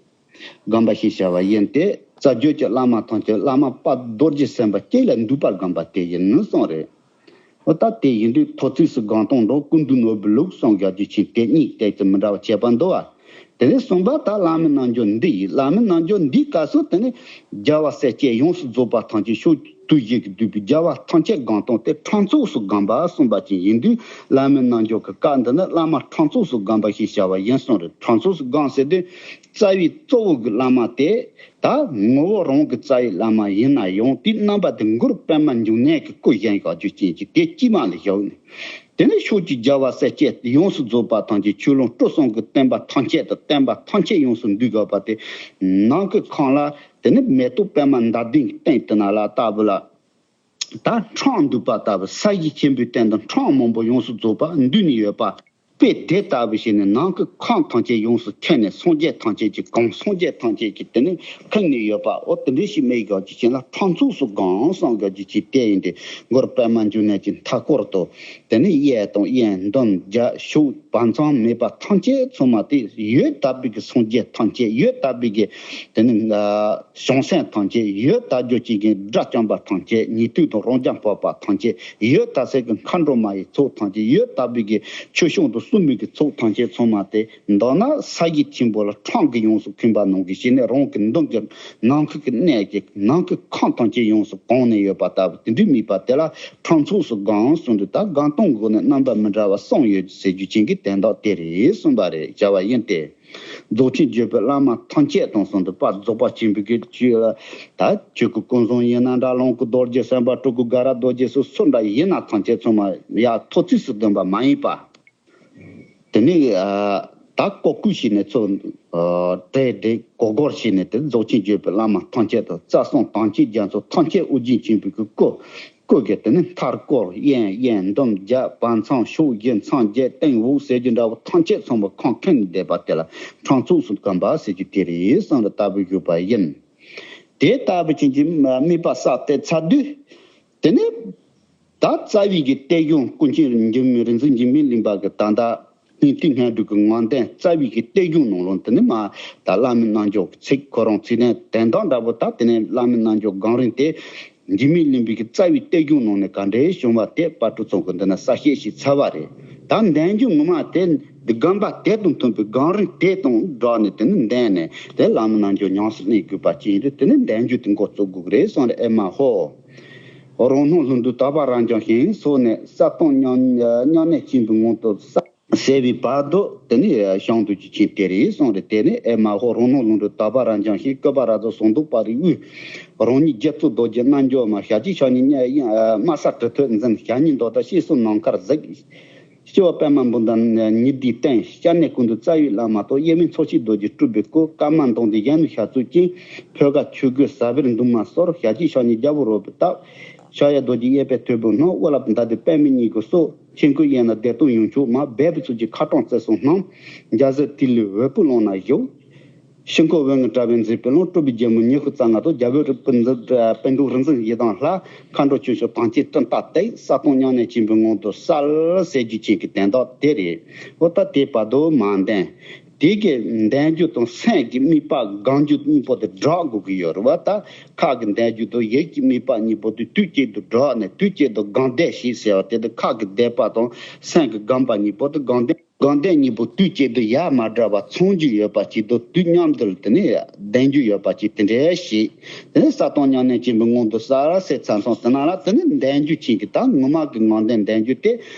སྒོམ་པ་ཞེས་བྱ་བ་ཡིན་ཏེ། རྩ་བརྒྱུད་ཀྱི་བླ་མ་ཐམས་ཅད་བླ་མ་པ་རྡོ་རྗེ་སེམས་དཔའ་གཅིག་ལ་འདུས་པར་སྒོམ་པ་དེ་ཡིན་གསུངས་རེད། འོ་ད་དེ་ཡིན་དུས་ཐོག་བརྩེགས་སུ་སྒང་སྟེང་འགྲོ་ཀུན་འདུས་ནོར་བུའི་ལུགས་གསུངས་བཞག་རྒྱུ་ཅན་དེ་གཉིས་ཏོག་ཙམ་མི་འདྲ་བ་ཁྱད་པར་འདུག་བ། དེ་ནས་གསུངས་པ་ད་བླ་མའི་རྣལ་འབྱོར་འདི་ཡིས། བླ་མའི་རྣལ་འབྱོར་འདིའི་སྐབས་སུ་དེ་ནི་རྒྱལ་བ་སྲས་བཅས་ཡོངས་སུ་རྫོགས་པ་ཐམས་ཅད་ཕྱོགས་དུས་བཞི་གི་འདུས་པའི་རྒྱལ་བ་ཐམས་ཅད་སྒང་སྟེང་དེ་ཕྲེང་ཚེགས་སུ་སྒོམ་པ་གསུངས་པ་ཅན་ཡིན་དུས། བླ་མའི་རྣལ་འབྱོར་གྱི་སྐབས་འདི་ནི་བླ་མ་ཕྲེང་ཚེགས་སུ་སྒོམ་པ་ཞེས་བྱ་བ་ཡིན་གསུངས་རེད། ཕྲེང་ཚེགས་སུ་སྒོམ་ཟེར་དུས་རྩ་བའི་གཙོ་བོ་གི་བླ་མ་དེ་ད་ངོ་བོ་རང་གི་རྩ་བའི་བླ་མ་ཡིན་ན་ཡང་དེའི་རྣམ་པ་དེ་མགུར་པདྨ་འབྱུང་གནས་ཀྱི་སྐུ་བཞེངས་བཞག་རྒྱུ་ཅན་གྱི་དེ་དཀྱིལ་མ་ལ་བཞག་ནས། དེ་ནས་ཕྱོགས་ཀྱི་རྒྱལ་བ་སྲས་བཅས་ཡོངས་སུ་རྫོགས་པ་ཐམས་ཅད་ཆོས་ལུང་སྤྲུལ་གསུམ་གྱི་བསྟན་པ་ཐམས་ཅད་དང་བསྟན་པ་ཐམས་ཅད་ཡོངས་སུ་འདུས་དགོས་པ་དེ། ནང་གི་ཁམས་ལ་དེ་ནི་མེ་ཏོག་པདྨ་འདབ་ལྡན་གྱི་སྟེང་དེ་ན་ལ་ལྟ་བུ་ལ། ད་འཕྲང་འདུས་པ་ལྟ་བུ་ས་གཞི་ཆེན་པོའི་སྟེང་དུ་འཕྲང་མང་པོ་ཡོངས་སུ་རྫོགས་པ་འདུས་ནས་ཡོད་པ། དཔེ་དེ་ལྟ་བུ་བྱས་ནས་ནང་གི་ཁམས་ཐམས་ཅད་ཡོངས་སུ་ཁེངས་ནས་སངས་རྒྱས་ཐམས་ཅད་ཀྱི་གོང་སངས་རྒྱས་ཐམས་ཅད་ཀྱི་དེ་ནི་ཁེངས་ནས་ཡོད་པ། འོ་དེ་འདྲ་ཞིག་མེད་དགོས་རྒྱུ་ཅན་ལ་ཕྲེང་ཚེགས་སུ་སྒོམ་གསུངས་དགོས་རྒྱུ་ཅན་དེ་ཡིན་ཏེ། མགུར་པདྨ་འབྱུང་གནས་ཀྱི་མཐའ་སྐོར་དུ་དེ་ནི་གཡས་དང་གཡོན་མདུན་རྒྱབ་ཕྱོགས་བར་མཚམས་མེད་པ་ཐམས་ཅད་ཚང་མ་དེ་ཡོད་ལྟ་བུའི་གི་སངས་རྒྱས་ཐམས་ཅད་ཡོད་ལྟ་བུའི་གི་དེ་ནི་བྱང་སེམས་ཐམས་ཅད་ཡོད་ལྟ་རྒྱུ་ཅན་གྱི་དགྲ་བཅོམ་པ་ཐམས་ཅད། ཉན་ཐོས་དང་རང་རྒྱལ་འཕགས་པ་ཐམས་ཅད་ཡོད་ལྟ་ས་གི་མཁའ་འགྲོ་མ་ཡི་ཚོགས་ཐམས་ཅད་ཡོད་ལྟ་བུའི་གི་ཆོས་སྐྱོང་དང་སྲུང་མའི་གི་ཚོགས་ཐམས་ཅད་ཚང་མ་དེ། མདོར་ན་ས་གཞི་ཆེན་པོ་ལ་འཕྲང་གིས་ཡོངས་སུ་ཁེངས་པ་ནང་གི་ཞིག་ནས་རང་གི་མདུན་གྱི་ནང་ཁུལ་གྱི་གནས་ཀྱི་ནང་གི་ཁམས་ཐམས་ཅད་ཡོངས་སུ་གང་ནས་ཡོད་པ་ལྟ་བུ་དེ་འདྲའི་དམིགས་པ་དེ་ལ་ཕྲེང་ཚེགས་སུ་སྒོམ་གསུངས་འདུག་ད་སྒང་སྟེང་སྒོ་ནས་རྣམ་པ་མི་འདྲ་བ་གསུམ་ཡོད་ཟེར་རྒྱུ་ཅན་གྱི་དོན་དག་དེ་རེད་གསུངས་པ་རེད་བྱ་བ་ཡིན་ཏེ། རྫོགས་ཆེན་བརྗོད་པའི་བླ་མ་ཐམས་ཅད་དང་གསུངས་འདུག་པ། རྫོགས་པ་ཆེན་པོའི་གི་ཆོས་ལ་ད་ཆོས་སྐུ་ཀུན་བཟང་ཡིན་ན་འདྲ། ལོངས་སྐུ་རྡོ་རྗེ་སེམས་དཔའ་སྤྲུལ་སྐུ་དགའ་རབ་རྡོ་རྗེ་སོགས་སུ་འདྲ་ཡིན་ན་ཐམས་ཅད་ཚང་མ་ཡར་ཐོབ་ཚུལ་སུ་འདོན་པ་མ་ཡིན་པ། དེ་ནས་ད་གོ་བསྐུལ་བྱས་ནས་ཚུར་གྲལ་སྒྲིག་གོ་སྐོར་བྱས་ནས་དེ་རྫོགས་ཆེན་བརྗོད་པའི་བླ་མ་ཐམས་ཅད་དང་རྩ་གསུམ་དམ་ཅན་རྒྱ་མཚོ་ཐམས་ཅད་ཨོ་རྒྱན་ཆེན་པོའི་གི་སྐུ། སྐུ་གི་དེ་ནི་མཐར་སྐོར་གཡས་གཡོན་འདོམ་བརྒྱད་བར་མཚམས་ཕྱོགས་བཞི་མཚམས་བརྒྱད་སྟེང་འོག་ཟེར་རྒྱུ་འདྲ་བོ་ཐམས་ཅད་ཚང་མ་ཁང་ཁེངས་བསྡད་པ་དེ་ལ་འཕྲང་ཚོགས་སུ་བསྐོར་བ་ཟེར་རྒྱུ་དེ་རེད་གསུངས་རེད། ལྟ་བུ་བཞུགས་པ་ཡིན། དེ་ལྟ་བུ་ཅན་གྱི་དམིགས་པ་བསགས་ཏེ་ཚར་དུས། དེ་ནས་ད་རྩ་བའི་གི་གཏེར་གཞུང་ཀུན་མཁྱེན་འཇིགས་མེད་རིག་འཛིན་འཇིགས་མེད་གླིང་པ་གི་ད་ལྟ་སྔོན་དུས་སྔོན་འགྲོ་གི་ངང་ལྡན་རྩ་བའི་གི་གཏེར་གཞུང་ནང་ལོགས་དེ་ནས་མ་ད་བླ་མའི་རྣལ་འབྱོར་གྱི་ཚིག་ཁོ་རང་ཚིག་ནས་དོན་དག་འདྲ་པོ། ད་དེ་ནས་བླ་མའི་རྣལ་འབྱོར་གང་རིང་དེ་འཇིགས་མེད་གླིང་པའི་གི་རྩ་བའི་གཏེར་གཞུང་ནང་ནས་ག་འདྲས་བྱུང་བ་དེ་དཔལ་སྤྲུལ་ཚང་གི་འདི་ན་གསལ་བཤད་ཞིག་ཚར་བ་རེད། ད་འདོན་རྒྱུ་ངོ་མ་དེ་འདི་དགོངས་པ་དེ་དང་མཐུན་པའི་གང་རིང་དེ་དང་སྦྲགས་ནས་དེ་ནི་འདོན་ནས་དེ་བླ་མའི་རྣལ་འབྱོར་ཉམས་སུ་ལེན་དགོས་པ་ཅིག་ཡིན་དུས་དེ་ནི་འདོན་རྒྱུ་དེ་འགོ་བཙུགས་དགོས་ཀྱི་རེད་གསུངས་རེད། ཨེ་མ་ཧོ། རང་སྣང་ལྷུན་གྲུབ་དག་པ་རབ་འབྱམས་ཞིང་སོགས་ནས་གསལ་སྟོང་མཉམ་མཉམ་གནས་ཆེན་པོའི་ངང་དུ་གསལ་ཟེར་བའི་བར་དུ་དེ་ནི་ཞང་དུ་ཅི་ཆེན་དེ་རེད་གསུངས་རེད། དེ་ནི་ཨེ་མ་ཧོ། རང་སྣང་ལྷུན་གྲུབ་དག་པ་རབ་འབྱམས་ཞིང་སྐུ་པར་རབ་རྫོགས་ཟངས་མདོག་དཔལ་རིའི་དབུས། རང་ཉིད་རྗེ་བཙུན་རྡོ་རྗེ་རྣལ་འབྱོར་མ། ཞབས་ཀྱི་ཕྱག་གཉིས་དམར་སེར་གྲི་ཐོད་འཛིན། ཞབས་གཉིས་མདོག་ལྟར་སྤྱན་གསུམ་ནམ་མཁར་གཟིགས། སྤྱི་བོ་པདྨ་འབུམ་ལྡན་ཉི་ཟླའི་སྟེང་། སྐྱབས་གནས་ཀུན་འདུས་རྩ་བའི་བླ་མ་དང་། གཡས་མས་ཚོགས་ཀྱི་རྡོ་རྗེ་སྤྲུལ་པའི་སྐུ། སྐར་མ་མདངས་ལྡན་གཞོན་ནུ་ཞབས་ཚུལ་ཅན། ཕོ་ཁ་ཆོས་གོས་ཟ་བིར་འདབ་མ་སོར། ཞབས་ཀྱི་ཕྱག་གཉིས་རྒྱལ་པོ་རོལ་པའི་སྟབས། ཕྱག་གཡས་རྡོ་རྗེ་གཡས་པས་ཐོད་པའི་སྣང་། དབུ་ལ་མདའ་གདུབ་པདྨའི་སྙིང་གི་སོ། མཆན་ཁུང་གཡས་ན་བདེ་སྟོང་ཡུམ་མཆོག་མ། སྦས་པའི་ཚུལ་གྱིས་ཁ་བྲང་རྩེ་གསུམ་སྣང་། འཇའ་ཟེར་ཐིག་ལེ་འོད་དཔག་ཀློང་ན་བཞུགས། ཤིང་ཁོག་འོད་ལྔའི་དྲ་བས་མཛེས་པའི་ཀློང་། སྤྲུལ་པའི་རྒྱལ་མོ་ཉི་ཤུ་རྩ་ལྔ་དང་། རྒྱལ་པོའི་རིགས་པའི་པཎ་གྲུབ་རིག་འཛིན་ཡི་དམ་ལྷ། མཁའ་འགྲོ་ཆོས་སྐྱོང་དམ་ཅན་སྤྲིན་ལྟར་གཏིབས། གསལ་སྟོང་མཉམ་གནས་ཆེན་པོའི་ངང་དུ་གསལ་ཟེར་རྒྱུ་ཅན་གྱི་དོན་དག་དེ་རེད། འོ་ད་དེ་བར་དུ་མ་འདོན། དེ་གི་འདོན་རྒྱུ་དང་སེམས་ཀྱི་དམིགས་པ་དགོངས་རྒྱུ་གཉིས་པོ་དེ་སྦྲགས་དགོས་ཀྱི་ཡོད་རེད་བ། ད་ཁ་གི་འདོན་རྒྱུ་དང་ཡིད་ཀྱི་དམིགས་པ་གཉིས་པོ་དེ་དུས་གཅིག་ཏུ་སྦྲགས་ནས་དུས་གཅིག་ཏུ་དགོངས་འདོན་ཞེས་ཟེར་བ་དེ་དེ་ཁ་གི་འདོན་པ་དང་སེམས་ཀྱི་དགོངས་པ་གཉིས་པོ་དེ་དགོངས་འདོན། དགོངས་དོན་གཉིས་པོ་དུས་གཅིག་ཏུ་ཡ་མ་བྲལ་བར་མཚུངས་རྒྱུ་ཡོད་པ་ཅིག་དང་དུས་མཉམ་དུ་དེ་ནས་ལྡན་རྒྱུ་ཡོད་པ་ཅིག་དེ་འདྲའི་ཞིག་དེ་ནས་གསལ་སྟོང་མཉམ་གནས་ཆེན་པོའི་ངང་དུ་གསལ་ཟེར་ཚར་སོང་། དེ་ནང་ལ་དེ་ནས་ལྡན་རྒྱུ་ཅན་གྱི་ད་ངོ་མ་གི་ངང་ལྡན་ལྡན་རྒྱུ་དེ་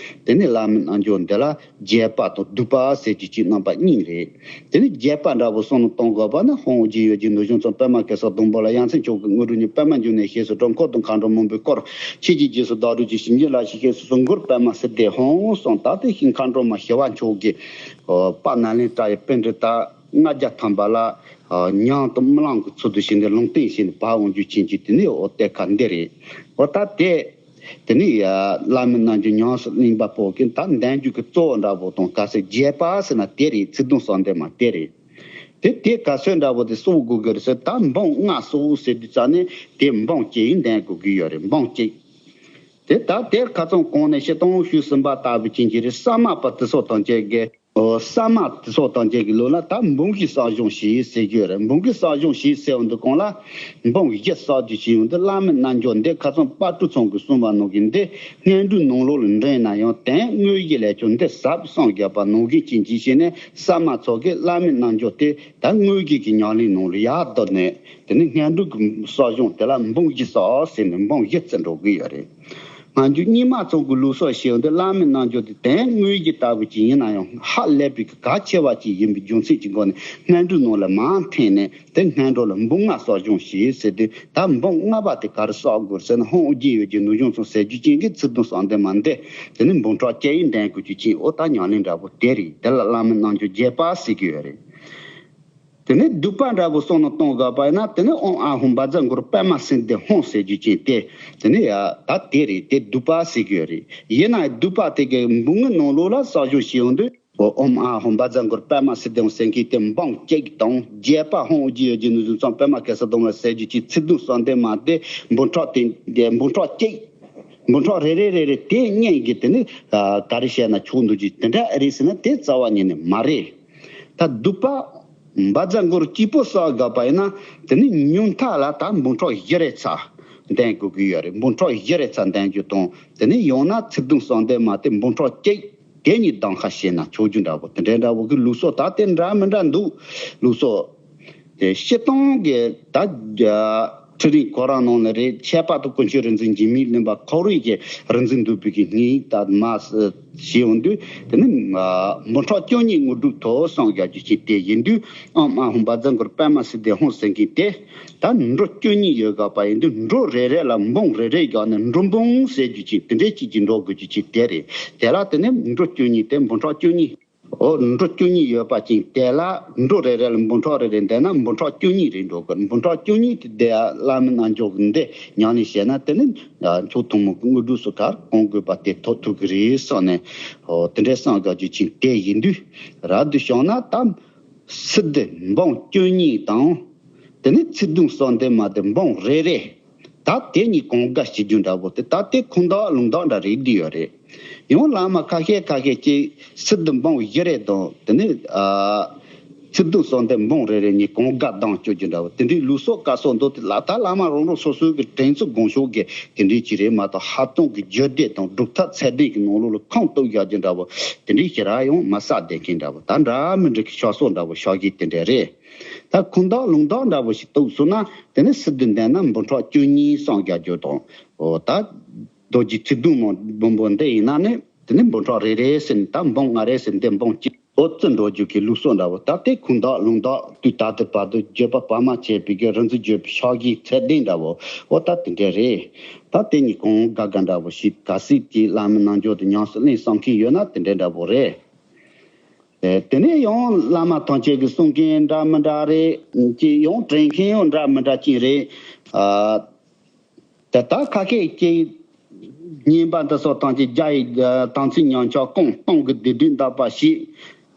དེ་ནས་བླ་མའི་རྣལ་འབྱོར་འདི་ལ་རྒྱས་པ་དང་བསྡུས་པ་ཟེར་རྒྱུ་ཅིག་རྣམ་པ་གཉིས་རེད། དེ་ནས་རྒྱས་པ་འདྲ་པོ་གསུང་ནས་གཏོང་དགོས་པ་ན། ཧཱུྃ་ཨོ་རྒྱན་ཡོད་ཀྱི་ནུ་གཞོན་ཚོགས། པདྨ་གེ་སར་སྡོང་པོ་ལ། ཡ་མཚན་མཆོག་གི་དངོས་གྲུབ་བརྙེས། པདྨ་འབྱུང་གནས་ཞེས་སུ་གྲགས། འཁོར་དང་མཁའ་འགྲོ་མང་པོས་བསྐོར། ཆོས་ཀྱི་རྗེས་སུ་བདག་སྒྲུབ་ཀྱི། ཞིང་གི་ལ་ཕྱི་ཞེས་སུ་གསུང་གོ། པདྨ་སིདྡྷི་ཧཱུྃ་གསུངས། ད་དེ་ཤིང་མཁའ་འགྲོ་མ་ཞི་བ་མཆོག་གིས་དཔལ་ནཱ་ལེནྡྲ་ཡི་པཎྜི་ཏ་ལྔ་བརྒྱ་ཐམ་པ་ལ་ཉང་དུ་རྨི་ལམ་གྱི་ཚུལ་དུ་བྱས་ནས་ལུང་བསྟན་བྱས་ནས་བབས་འོང་རྒྱུ་ཅན་གྱི་དེ་ནས་འོ་དེ་ཁ་འདི་རེད། འོ་ད་དེ། དེ་ནས་ཡ་བླ་མའི་རྣལ་འབྱོར་ཉམས་སུ་ལེན་པ་པོ་གི་ད་འདོན་རྒྱུ་གི་གཙོ་བོ་འདྲ་པོ་དང་ག་ཚོད་རྒྱས་པ་ཟེར་ན་དེ་རེད། ཚིག་དོན་གསལ་འདོན་མ་དེ་རེད། དེ་དེ་ག་ཚོད་འདྲ་པོ་དེ་གསོག་དགོས་ཀྱི་རེད་ཟེར། ད་འབུམ་ལྔ་གསོག་ཟེར་དུས་ཙ་ནས་དེ་འབུམ་གཅིག་འདོན་དགོས་ཀྱི་ཡོད་རེད། འབུམ་གཅིག་དེ་ད་དེར་ཁ་ཚང་གོང་ནས་བཤད་སྟངས་ཞུས་ཟིན་པ་ལྟ་བུ་ཅན་གྱི་རེད། གསར་མ་པ་དེ་ཚོ་དང་བཅས་ཀྱི། ཨོ། གསར་མ་དེ་ཚོ་དང་བཅས་ཀྱི་ལུགས་ལ་ད་འབུམ་བཞི་གསོག་སྦྱོང་བྱེད་ཟེར་རྒྱུ་རེད། འབུམ་བཞི་གསོག་སྦྱོང་བྱེད་ཟེར་བ་འདི་གོང་ལ་འབུམ་བཞི་གསོག་རྒྱུ་བྱེད་ཡོང་དུས། བླ་མའི་རྣལ་འབྱོར་འདི་ཁ་ཚང་དཔལ་སྤྲུལ་ཚང་གིས་གསུངས་པ་ནང་བཞིན་འདི་སྔོན་འགྲོའི་ནང་ལོགས་ལ་འདྲེན་ན་ཡང་དོན་དངོས་གཞི་ལས་ཀྱང་འདི་ཟབ་གསུངས་བཞག་པ་ནང་བཞིན་ཅན་གྱི་བྱས་ནས། གསར་མ་ཚོ་གིས་བླ་མའི་རྣལ་འབྱོར་དེ་ད་དངོས་གཞི་གི་ཉམས་ལེན་ནང་ལ་ཡར་བསྡུར་ནས། དེ་ནས་སྔོན་འགྲོ་གི་གསོག་སྦྱོང་དེ་ལ་འབུམ་བཞི་གསོག་ཟེར་ནས་འབུམ་བཞི་བརྩི་འགྲོ་གི་ཡོད་རེད། སྔ་འགྱུར་རྙིང་མ་ཚོ་གི་ལུགས་སྲོལ་ཞེས་པ་འདི་བླ་མའི་རྣལ་འབྱོར་དེ་དོན་དངོས་གཞི་ལྟ་བུ་ཅིག་ཡིན་ན་ཡང་ཧ་ལས་པའི་གལ་ཆེ་བ་ཅིག་ཡིན་པའི་རྒྱུ་མཚན་གྱི་སྒོ་ནས་སྔོན་འགྲོའི་ནང་ལ་མར་འཐེན་ནས། དེ་སྔོན་འགྲོ་ལ་འབུམ་ལྔ་གསོག་སྦྱོང་བྱེད་ཟེར་དུས། ད་འབུམ་ལྔ་པ་དེ་ག་རེ་གསོག་དགོས་ཟེར་ན། ཧཱུྃ་ཨོ་རྒྱན་ཡོད་ཀྱི་ནུ་གཞོན་ཚོ་ཟེར་རྒྱུ་ཅན་གྱི་ཚིག་དོན་གསལ་འདོན་མ་འདི། དེ་ནི་འབུམ་ཕྲག་བརྒྱད་ཡིན་འདོན་དགོས་རྒྱུ་ཅན། འོ་ད་ཉམས་ལེན་འདྲ་པོ་དེ་རེད། དེ་ལ་བླ་མའི་རྣལ་འབྱོར་རྒྱས་པ་ཟེར་གྱི་ཡོད་རེད། དེ་ནས་བསྡུས་པ་འདྲ་པོ་གསུང་ནས་གཏོང་དགོས་པ་ཡིན་ན། དེ་ནི་ཨོཾ་ཨཱཿཧཱུྃ་བཛྲ་གུ་རུ་པདྨ་སིདྡྷི་ཧཱུྃ་ཟེར་རྒྱུ་ཅན་དེ། དེ་ནི་ཡ་ད་དེ་རེད། དེ་བསྡུས་པ་ཟེར་གྱི་ཡོད་རེད། ཡིན་ན་བསྡུས་པ་དེ་གི་འབུམ་ལྔའི་ནང་ལོགས་ལ་གསོག་སྦྱོང་བྱེད་ཡོང་དུས། ཨོཾ་ཨཱཿཧཱུྃ་བཛྲ་གུ་རུ་པདྨ་སིདྡྷི་ཧཱུྃ་ཟེར་མཁན་དེ་འབུམ་གཅིག་དང་། རྒྱས་པ་ཧཱུྃ་ཨོ་རྒྱན་ཡོད་ཀྱི་ནུ་གཞོན་ཚོགས། པདྨ་གེ་སར་སྡོང་པོ་ལ་ཟེར་རྒྱུ་ཅན། ཚིག་དོན་གསལ་འདོན་མ་དེ་འབུམ་ཕྲག་དེ་འབུམ་ཕྲག་གཅིག་འབུམ་ཕྲག་རེ་རེ་རེ་རེ་དེ་གཉིས་ཀྱི་དེ་ནི་ག་རེ་བཤད་ན་ཆོག་འདུག་ཅིག་དེ་འདྲ་རེད་ཟེར་ན་དེ་རྩ་བ་ཉིད་ནས་མ་རེད། ད་བསྡུས་པ་བཛྲ་གུ་རུ་གཅིག་པོ་གསོག་དགོས་པ་ཡིན་ན། དེ་ནི་ཉུང་མཐའ་ལ་ད་འབུམ་ཕྲག་བཞི་རེ་ཙམ་འདོན་དགོས་ཀྱི་ཡོད་རེད། འབུམ་ཕྲག་བཞི་རེ་ཙམ་འདོན་རྒྱུ་དང་། དེ་ནི་ཡང་ན་ཚིག་དོན་གསལ་འདོན་མ་དེ་འབུམ་ཕྲག་གཅིག་དེ་གཉིས་གདམ་ཁ་བྱས་ན་ཆོག་རྒྱུ་འདྲ་པོ་དེ་འདྲའི་འདྲ་པོ་གི་ལུགས་སྲོལ་ད་དེ་འདྲ་མི་འདྲ་འདུག་ལུགས་སྲོལ་དེ་སྤྱིར་བཏང་གི་ད། ཚེ་རིང་ཁོ་རང་ནང་ལ་རེད། ཁྱད་པར་དུ་དཀོན་མཆོག་རིག་འཛིན་འཇིགས་མེད་གླིང་པ་ཁོ་རང་གི་རིག་འཛིན་འདུས་པའི་གི་སྙིང་དང་མ་ཞེས་འོང་དུས་དེ་ནི་འབུམ་ཕྲག་བཅུ་གཉིས་དངོས་གྲུབ་ཐོབ་སངས་རྒྱས་རྒྱུ་ཅིག་དེ་ཡིན་དུས་ཨང་མ་ཧོང་བཛྲ་གུ་རུ་པདྨ་སིདྡྷི་ཧཱུྃ་ཟེར་མཁན་དེ་ད་འབྲུ་བཅུ་གཉིས་ཡོད་དགོས་པ་ཡིན་དུས་འབྲུ་རེ་རེ་ལ་འབུམ་རེ་རེ་བཞག་ནས་འབྲུ་འབུམ་ཟེར་རྒྱུ་ཅིག་དེ་འདྲའི་ཅིག་ཅིག་འགྲོ་དགོས་རྒྱུ་ཅིག་དེ་རེད། དེ་ལ་དེ་ནི་འབྲུ་བཅུ་གཉིས་དེ་འབུམ་ཕྲག་བཅུ་གཉིས། འོ་འབྲུ་བཅུ་གཉིས་ཡོད་པ་ཅིག་དེ་ལ་འབྲུ་རེ་རེ་ལ་འབུམ་ཕྲག་རེ་རེ་འདས་ན་འབུམ་ཕྲག་བཅུ་གཉིས་རེ་འགྲོ་དགོས། འབུམ་ཕྲག་བཅུ་གཉིས་དེ་དེ་བླ་མའི་རྣལ་འབྱོར་གྱི་འདི་ཉམས་ལེན་བྱས་ན་དེ་ནི་མཆོག་ཐུན་མོང་གི་དངོས་གྲུབ་སུ་གར་གང་དགོས་པ་དེ་ཐོབ་ཐུབ་ཀྱི་རེད་བསམ་ནས། འོ་དེ་འདྲའི་བསམ་དགའ་རྒྱུ་ཅིག་དེ་ཡིན་དུས་རབ་ཏུ་བྱུང་ན་ད་སིདྡྷི་འབུམ་བཅུ་གཉིས་དང་། དེ་ནི་ཚིག་བདུན་གསུམ་ལྡན་མ་དེ་འབུམ་རེ་རེ། ད་དེ་གཉིས་གང་ག་བྱེད་རྒྱུ་འདྲ་པོ་དེ་ད་དེ་ཁུངས་དག་ལུང་དག་འདྲ་རེད་བསྡད་ཡོད་རེད། ཡང་བླ་མ་ཁ་ཤས་ཁ་ཤས་ཀྱིས་སིདྡྷི་འབུམ་བཞི་རེ་དང་དེ་ནི་ཨ་ཚིག་བདུན་གསུམ་ལྡན་འབུམ་རེ་རེ་གཉིས་གང་ག་ལྡང་བཅུག་རྒྱུ་འདྲ་པོ་དེ་འདྲའི་ལུགས་སྲོལ་བཀའ་སྲོལ་འདུག་དེ་ལ་ད་བླ་མ་རང་རང་སོ་སོའི་གི་དྲན་ཚུལ་དགོངས་ཕྱོགས་ཀྱི་དེ་འདྲའི་ཅིག་རེད་མ་གཏོགས་ཧ་ཏོང་གི་རྒྱུད་སྡེ་དང་སྒྲུབ་ཐབས་ཚད་ལྡན་གྱི་ནང་ལོགས་ལ་ཁུངས་གཏུགས་བཞག་རྒྱུ་འདྲ་པོ་དེ་འདྲའི་ཞེ་དྲག་ཡང་མ་བསགས་བསྡད་མཁན་འདྲ་པོ་ད་འདྲ་མི་འདྲ་གི་ཕྱག་སྲོལ་འདྲ་པོ་ཕྱག་བཞེས་དེ་འདྲ་རེད། ད་ཁུངས་དག་ལུང་དག་འདྲ་པོ་ཞིག་གཏུགས་སོང་ན་དེ་ནི་སིདྡྷི་འདས་ན་འབུམ་ཕྲག་བཅུ་གཉིས་སངས་རྒྱས་རྒྱུ་དང་། འོ་ད་རྡོ་རྗེ་ཚིག་བདུན་མ་འབུམ་པོ་འདི་ཡིན་ན་ནི་དེ་ནི་འབུམ་ཕྲག་རེ་རེ་ཟིན་ད་འབུམ་ལྔ་རེ་ཟིན་ཏེ་འབུམ་གཅིག་འོ་ཙི་འགྲོ་རྒྱུ་གི་ལུགས་སྲོལ་འདྲ་པོ་ད་དེ་ཁུངས་དག་ལུང་དག་དུས་ད་ལྟ་བར་དུ་བརྗོད་པ་བར་མ་ཆད་པའི་གི་རིག་འཛིན་བརྗོད་པའི་ཕྱག་བཞེས་ཚད་ལྡན་འདྲ་པོ་འོ་ད་དེ་འདྲ་རེད། ད་དེ་གཉིས་གང་ག་ག་འདྲ་པོ་ཞིག་གལ་སྲིད་ཀྱི་བླ་མའི་རྣལ་འབྱོར་དུ་ཉམས་སུ་ལེན་བསམ་མཁན་ཡོད་ན་དེ་འདྲ་འདྲ་པོ་རེད། དེ་ནས་ཡང་བླ་མ་ཐམས་ཅད་ཀྱིས་གསུང་མཁན་འདྲ་མི་འདྲ་རེད། ཅེས་ཡང་དྲན་མཁན་ཡང་འདྲ་མི་འདྲ་ཅིག་རེད། ཨ། དེ་ལྟར་ཁ་ཤས་ཀྱིས་བསྙེན་པ་འདི་སོགས་ཐམས་ཅད་རྒྱ་ཡི་དམ་ཚིག་ཉམས་ཆག་སྐོང་གཏོང་གི་སྡིག་སྒྲིབ་འདག་པ་ཞིག་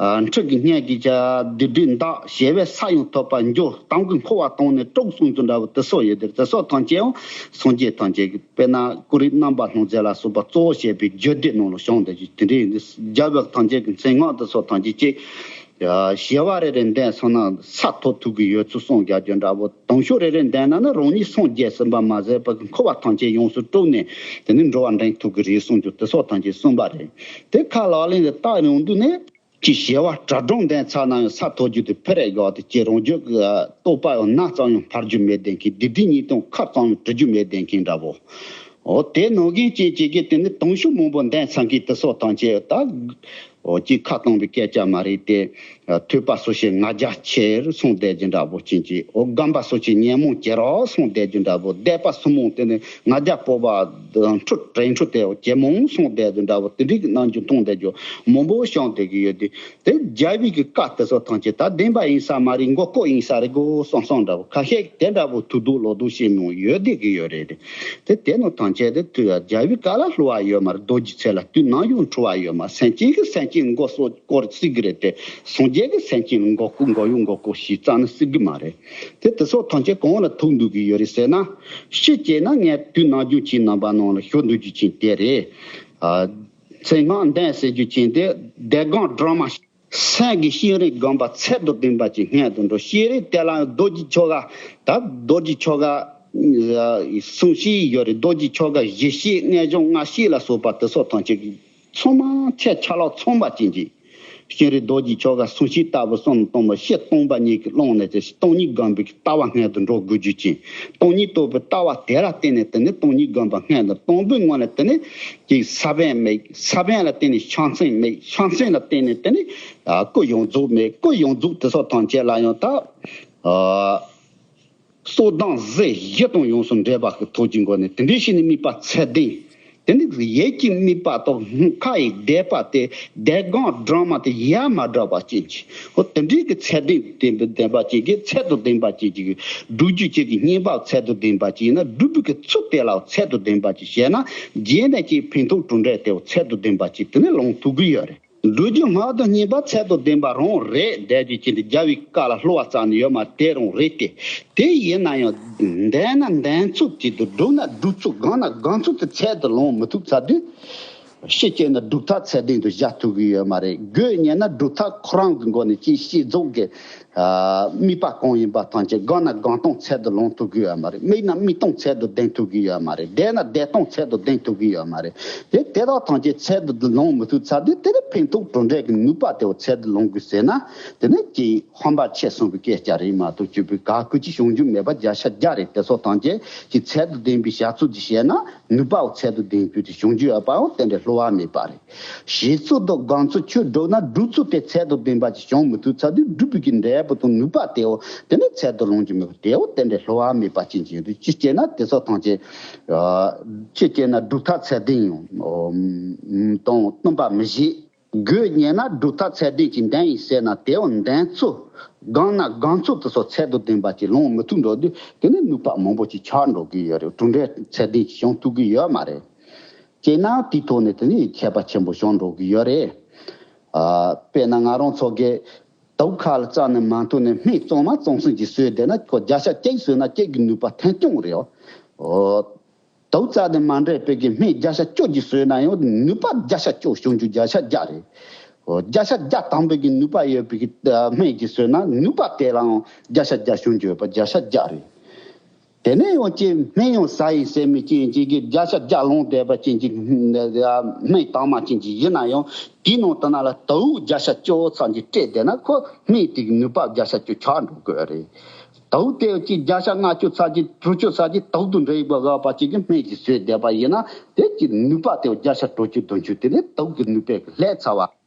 ཨ། འཁྲུལ་གྱི་གཉེན་གྱི་སྡིག་སྒྲིབ་འདག་ཞི་བའི་ས་ཡང་ཐོབ་པར་འགྱུར་གཏམ་གྱི་འཁོར་བ་དང་ནི་དཀྲུག་གསུམ་དུ་འདྲ་བ་དེ་སོགས་ཡོད་དེ་དེ་སོགས་ཐམས་ཅད་ཡང་སངས་རྒྱས་ཐམས་ཅད་ཀྱི་དཔེར་ན་ཀུ་རེ་རྣམ་པར་སྣང་མཛད་ལ་སོགས་པ་གཙོ་བོ་བྱས་པའི་རྒྱུད་སྡེ་ནང་ལ་བྱུང་བསྡད་ཀྱི་དེ་འདྲའི་ཡིན་ཏེ་རྒྱལ་བའི་ཐམས་ཅད་ཀྱི་མཚན་སྔགས་དེ་སོགས་ཐམས་ཅད་ཀྱི་ཞི་བ་རེ་རེ་འདོན་སོང་ན་ས་ཐོབ་ཐུབ་ཀྱི་ཡོད་ཚུལ་གསུངས་རྒྱག་རྒྱུ་འདྲ་པོ་དང་ཤོག་རེ་རེ་འདོན་ན་ནི་རང་ཉིད་སངས་རྒྱས་ཟིན་པ་མ་ཟད་པར་འཁོར་བ་ཐམས་ཅད་ཡོངས་སུ་དཀྲུགས་ནས་དེ་ནི་འགྲོ་བ་འདྲེན་ཐུབ་ཀྱི་རེད་གསུངས་རྒྱུ་དེ་སོགས་ཐམས་ཅད་གསུངས་པ་རེད། དེ་ཁ་ལག་ལེན་དུ་བསྟར་ཡོང་དུས་ནི། ཀྱི་ཞི་བ་དྲ་གྲོགས་ལྡན་ཚར་ན་ཡང་ས་ཐོབ་རྒྱུ་དེ་ཕི་རེ་ཡོད་དེ་ཀྱི་རང་རྒྱུད་ཀྱི་རྟོགས་པ་ཡང་ན་ཙམ་ཡང་འཕར་རྒྱུ་མེད་ལྡན་གྱི་སྡིག་སྒྲིབ་གཉིས་སྟོང་ཁ་ཙམ་ཡང་གྲི་རྒྱུ་མེད་ལྡན་མཁན་འདྲ་བོ། འོ་དེ་ནང་བཞིན་ཅན་ཅིག་གིས་དེ་ནི་དང་ཤོག་མང་པོ་འདོན་ཚར་མཁན་དེ་སོགས་ཐམས་ཅད་ད། འོ་ཅིག་ཁ་བཏང་བའི་སྐད་ཆ་མ་རེད་དེ། ཐོས་པ་སོ་ཞེས་ང་རྒྱལ་ཆེར་གསུངས་བསྡད་རྒྱུ་འདྲ་བོ་ཅན་ཅིག་འོ་སྒོམ་པ་སོ་ཞེས་ཉོན་མོངས་ཇེ་རགས་གསུངས་བསྡད་རྒྱུ་འདྲ་བོ་སྡོད་པ་སུ་མང་དེ་ནི་ང་རྒྱལ་སྤོབས་པ། འཁྲུལ་དྲན་འཁྲུལ་དེ་ཇེ་མང་སོང་བསྡད་དེ་འདྲ་བོ་དེ་འདྲའི་གི་རྣམ་འགྱུར་མཐོང་བསྡད་རྒྱུ་མང་པོ་བྱུང་བསྡད་ཀྱི་ཡོད་དེ། དེ་རྒྱལ་བའི་གི་བཀའ་དེ་ཚོ་ཐམས་ཅད་ད་བདེན་པ་ཡིན་ས་མ་རེད། མགོ་སྐོར་ཡིན་ས་རེད་གོ་བསམ་བསམ་འདྲ་བོ་ཁ་ཤས་དེ་འདྲ་བོ་ཐུགས་སྡུག་ལོག་སྡུག་བྱེད་མང་ཡོད་བསྡད་ཀྱི་ཡོད་རེད། དེ་དེ་ནོ་ཐམས་ཅད་དེ་དུས་རྒྱལ་བའི་བཀའ་ལ་བསླུ་བ་ཡོད་མ་རེད། རྡོ་རྗེ་ཚེ་ལ་དུས་ནམ་ཡང་འཁྲུལ་བ་ཡོད་མ་རེད། སེམས་ཅན་གི་སེམས་ཅན་མགོ་སོ་སྐོར་སྲིད་ཀྱི་རེད་དེ། སངས་རྒྱས་ཀྱི་སེམས་ཅན་མགོ་སྐོར་མགོ་གཡོག་མགོ་སྐོར་ཞིག་རྩ་ནས་སྲིད་ཀྱི་མ་རེད། དེ་དེ་སོགས་ཐམས་ཅད་གང་ལ་ཐུག་འདུག་གི་ཡོད་རེད་ཟེར་ན། ཤི་བྱས་ན་ངས་དུས་ནམ་རྒྱུན་གྱི་རྣམ་པ་ནང་ལ་ཞུ་འདོད་རྒྱུ་ཅན་དེ་རེད། ཨ། མཚན་སྔགས་འདོན་ཟེར་རྒྱུ་ཅན་དེ་བདེ་སྒོམ་སྒྲོན་མ་སེམས་ཀྱི་བྱུང་རིམ་སྒོམ་པ་ཚད་དང་ལྡན་པ་ཅིག་སྔོན་དུ་འགྲོ། བྱུང་རིམ་དེ་ལ་རྡོ་རྗེ་ཆོ་ག་ད་རྡོ་རྗེ་ཆོ་ག་གསུང་བཤད་ཡོད་རེད། རྡོ་རྗེ་ཆོ་ག་བཞི་བཤད་མངོན་བྱུང་ལྔ་བཤད་ལ་སོགས་པ་དེ་སོགས་ཐམས་ཅད་ཀྱི་ཚང་མ་ཁྱད་ཆ་ལག་ཚང་བ་ཅན་གྱི། བྱུང་རིམ་རྡོ་རྗེ་ཆོ་ག་གསུང་བཤད་ལྟ་བུ་གསུམ་དང་པོ་བཤད་སྟོང་པ་ཉིད་ཀྱི་ཀློང་ནས་ཀྱི་སྟོང་ཉིད་སྒོམ་པའི་ལྟ་བ་སྔོན་དུ་འགྲོ་དགོས་རྒྱུ་ཅན། སྟོང་ཉིད་རྟོགས་པའི་ལྟ་བ་དེ་ལ་བརྟེན་ནས་དེ་ནི་སྟོང་ཉིད་སྒོམ་པ་སྔོན་དུ་སྟོང་པའི་ངོ་ནས་དེ་ནི་ཀྱི་ས་བོན་མེད། ས་བོན་ལ་བརྟེན་ནས་ཕྱག་མཚན་མེད། ཕྱག་མཚན་ལ་བརྟེན་ནས་དེ་ནི་སྐུ་ཡོངས་རྫོགས་མེད། སྐུ་ཡོངས་རྫོགས་དེ་སོགས་ཐམས་ཅད་ལ་ཡང་ད། སོ་བདག་གཟུགས་བཞི་དང་ཡོངས་སུ་འདྲེས་པ་གི་ཐོག་གི་སྒོ་ནས་དེ་འདྲའི་ཕྱིར་ནི་དམིགས་པ་ཚད་ལྡན། དེ་ནི་ཡིད་ཀྱི་དམིགས་པ་དང་ཁ་ཡི་བཟླས་པ་དེ་བཟླས་སྒོམ་སྒྲོན་མ་དེ་ཡ་མ་བྲལ་བ་ཅན་གྱི་འོ་དེ་འདྲའི་གི་ཚད་ལྡན་ལྡན་པ་ཅན་གྱི་ཚད་དང་ལྡན་པ་ཅན་གྱི་སྒྲུབ་རྒྱུ་ཅན་གྱི་བསྙེན་པ་ཚད་དང་ལྡན་པ་ཅན་ཡིན་ན་སྒྲུབ་པའི་གི་ཚུལ་དེ་ལ་ཚད་དང་ལྡན་པ་ཅན་བྱས་ན་རྗེས་ནས་ཀྱི་ཕན་ཐོགས་གྲུབ་འབྲས་དེ་ཚད་དང་ལྡན་པ་ཅན་དེ་ནི་ལོངས་ཐུབ་ཀྱི་ཡོད་རེད། སྒྲུབ་རྒྱུ་སྔགས་དང་བསྙེན་པ་ཚད་དང་ལྡན་པ་རང་རེད། འདས་རྒྱུ་ཅན་དེ་རྒྱལ་བའི་བཀའ་ལ་བསླུ་བ་རྩ་ནས་ཡོད་མ་དེ་རང་རེད་དེ། དེ་ཡིན་ན་ཡང་འདོན་ན་འདོན་ཚུལ་དེ་དང་སྒྲུབ་ན་སྒྲུབ་ཚུལ་སྒོམ་ན་སྒོམ་ཚུལ་དེ་ཚད་དུ་ལོངས་མི་ཐུབ་ཚར་དུས། ཤི་སྐྱེས་ན་སྒྲུབ་ཐག་ཚད་ལྡན་དུ་བཞག་ཐུབ་ཀྱི་ཡོད་མ་རེད། རྒོད་རྙེད་ན་སྒྲུབ་ཐག་ཁོ་རང་གི་མགོ་ནས་ཅིག་ཤེས་རྫོགས་ཀྱི་ཨ་དམིགས་པ་གང་ཡིན་པ་ཐམས་ཅད་སྒང་ན་སྒང་སྟོང་ཚད་དུ་ལོངས་ཐུབ་ཀྱི་ཡོད་མ་རེད། དམིགས་ན་དམིགས་སྟོང་ཚད་དུ་ལྡན་ཐུབ་ཀྱི་ཡོད་མ་རེད། བསྡད་ན་བསྡད་སྟོང་ཚད་དུ་ལྡན་ཐུབ་ཀྱི་ཡོད་མ་རེད། དེ་དེ་དག་ཐམས་ཅད་ཚད་དུ་ལོངས་མི་ཐུབ་ཚར་དུས་དེ་ནི་ཕན་ཐོགས་གྲུབ་འབྲས་ཀྱི་ནུས་པ་དེ་བོ་ཚད་དུ་ལོངས་དགོས་ཟེར་ན། དེ་ནི་ཅིག་ཧམ་པ་ཆེ་སོང་བའི་སྐད་ཆ་རེད་མ་གཏོགས་སྤྱོད་པའི་ག་ཀུ་ཅི་བྱུང་རྒྱུ་མེད་པ་བརྒྱ་ཆ་བརྒྱ་རེད། དེ་ཚོ་ཐམས་ཅད་ཀྱི་ཚད་དུ་ལྡན་པའི་བྱ་ཚུལ་དེ་བྱས་ན་ནུས་པའོ་ཚད་དུ་ལྡན་རྒྱུ་དེ་བྱུང་རྒྱུ་ཡོད་པའང་དེ་འདྲའི་བསླུ་བ་མེད་པ་རེད། བྱེད་ཚུལ་དང་སྒོམ་ཚུལ་ཆོས་སྒྲུབ་ན་སྒྲུབ་ཚུལ་དེ་ཚད་དུ་ལྡན་པ་ཅིག་བྱུང་མི་ཐུབ་ཚར་དུས་སྒྲུབ་པའི་གི་འབྲས་བུ་དང་ནུས་པ་དེའོ་དེ་ནི་ཚད་དུ་ལོངས་རྒྱུ་མེད་པ་དེའོ་དེ་འདྲའི་བསླུ་བ་མེད་པ་ཅན་ཅིག་ཡོད་དུས་ཅི་སྐྱེས་ན་དེ་ཚོ་ཐམས་ཅད་ཅི་སྐྱེས་ན་སྒྲུབ་ཐག་ཚད་ལྡན་ཡང་དང་བསྟུན་པ་མི་བྱེད། རྒོད་རྙེད་ན་སྒྲུབ་ཐག་ཚད་ལྡན་གྱི་འདུན་ཡིན་ཟེར་ན་དེའང་འདུན་ཚུལ་སྒང་ན་སྒང་ཚུལ་དེ་ཚོ་ཚད་དུ་ལྡན་པ་ཅིག་ལོངས་མི་ཐུབ་འགྲོ་དུས་དེ་ནི་ནུས་པ་མང་པོ་ཅིག་ཆག་འགྲོ་གི་ཡོད་རེད། གྲུབ་འབྲས་ཚད་ལྡན་ཅིག་བྱུང་ཐུབ་ཀྱི་ཡོད་མ་རེད། ཅེ་ན་དེའི་ཐོག་ནས་དེ་ནི་ཁྱད་པར་ཆེན་པོ་བྱུང་འགྲོ་གི་ཡོད་རེད། ཨ་དཔེར་ན་ང་རང་ཚོ་གི་དུག་ཁ་ལ་བཙགས་ནས་མ་ཐུག་ནས་སྨན་གཙང་མ་གཙང་སུན་གྱིས་ཟོས་བསྡད་ན་ཁོ་བརྒྱ་ཆ་གཅིག་ཟོས་ན་གཅིག་གི་ནུས་པ་ཐོན་སྐྱོང་རེད། ཨོ། དུག་རྩ་དེ་མ་འདྲེས་པའི་གི་སྨན་བརྒྱ་ཆ་བཅུ་གྱིས་ཟོས་ན་ཡང་ནུས་པ་བརྒྱ་ཆ་བཅུ་བྱུང་རྒྱུ་བརྒྱ་ཆ་བརྒྱ་རེད། ཨོ། བརྒྱ་ཆ་བརྒྱ་དང་པོའི་གི་ནུས་པ་ཡོད་པའི་གི་ཨ་སྨན་གྱིས་ཟོས་ན་ནུས་པ་དེ་ལའང་བརྒྱ་ཆ་བརྒྱ་བྱུང་རྒྱུ་ཡོད་པ་བརྒྱ་ཆ་བརྒྱ་རེད། དེ་ནས་ཡང་ཅིག་སྨན་ཡང་ཟ་ཡིན་ཟེར་མི་ཅིག་ཅིག་གིས་བརྒྱ་ཆ་བརྒྱ་ལོངས་བསྡད་པ་ཅིག་ཅིག་སྨན་དྭངས་མ་ཅིག་ཅིག་ཡིན་ན་ཡང་དེའི་ནང་དུ་ན་ལ་དུག་བརྒྱ་ཆ་བཅུ་ཙམ་ཅིག་སྤྲད་བསྡད་ན་ཁོ་སྨན་དེ་གི་ནུས་པ་བརྒྱ་ཆ་བཅུ་ཆག་འགྲོ་དགོས་རེད། དུག་དེ་ཅིག་བརྒྱ་ཆ་ལྔ་བཅུ་ཚར་གྱི་དྲུག་ཅུ་ཚར་གྱི་དུག་ཏུ་འདྲེས་པ་འགག་པ་ཅིག་གི་སྨན་གྱིས་ཟོས་བསྡད་པ་ཡིན་ན་དེ་ཀྱི་ནུས་པ་དེ་བརྒྱ་ཆ་དྲུག་ཅུ་བདུན་ཅུ་དེ་ནི་དུག་གི་ནུས་པས་བསླད་ཚར་བ།